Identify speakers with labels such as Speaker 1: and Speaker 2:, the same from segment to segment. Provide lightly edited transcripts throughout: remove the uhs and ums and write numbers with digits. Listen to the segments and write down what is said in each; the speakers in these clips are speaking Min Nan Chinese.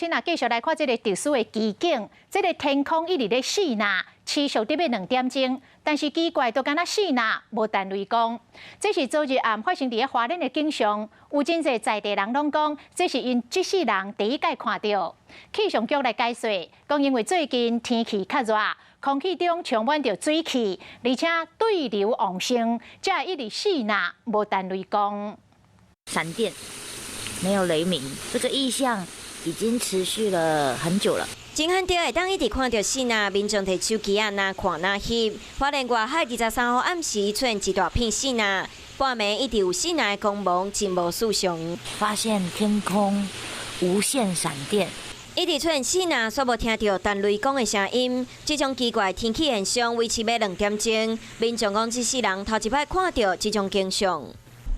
Speaker 1: 親啊，繼續來看這个特殊的奇景。這个天空一直咧四若，持續佇欲2點鐘，但是奇怪，都敢若四若無彈雷公。這是昨日暗發生佇咧花蓮的景象，有真濟在地人攏講，這是𪜶這世人第一擺看著。氣象局來解說，講因為最近天氣較熱，空氣中充滿著水汽，而且對流旺盛，才會一直四若無彈雷公。
Speaker 2: 閃電沒有雷鳴，這個異象已經持續了很久了。
Speaker 3: 真罕著會當一直看著四若，民眾提手機仔若看若翕。花蓮外海23號暗時出現一大片四若，半暝一直有四若的光芒，真無尋常。
Speaker 2: 發現天空無限閃電，
Speaker 3: 一直出現四若，煞無聽著彈雷公的聲音。這種奇怪天氣現象維持欲2點鐘，民眾講這世人頭一擺看著這種景象。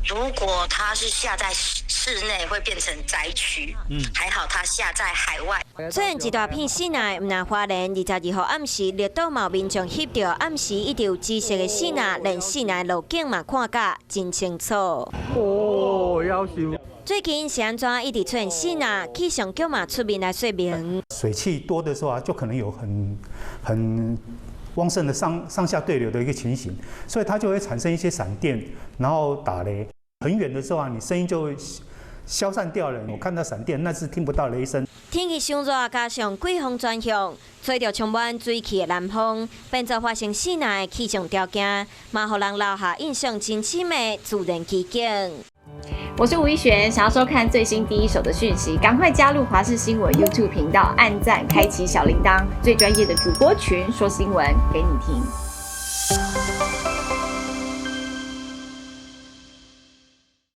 Speaker 4: 如果它是下在室內，會變成災區。還好它下在海外。
Speaker 3: 出現一大片四若，毋但花蓮22號暗時，綠島嘛有民眾翕著，暗時一直有紫色的四若，連四若的路景嘛看甲真清楚。
Speaker 5: 哦，夭壽。
Speaker 3: 最近是按怎一直出現四若，氣象局嘛出面來說明。
Speaker 6: 水汽多的時候啊，就可能有很旺盛的上上下對流的一個情形，所以它就會產生一些閃電，然後打雷。很遠的時候啊，你聲音就會消散掉了。我看到閃電，那是聽不到雷聲。
Speaker 3: 天氣傷熱，加上季風轉向，吹著充滿水汽的南風，變做發生四若的氣象條件，嘛予人留下印象真深的自然奇景。
Speaker 7: 我是吳一璇，想要收看最新第一手的訊息，趕快加入華視新聞 YouTube 頻道，按讚，開啟小鈴鐺，最專業的主播群說新聞給你聽。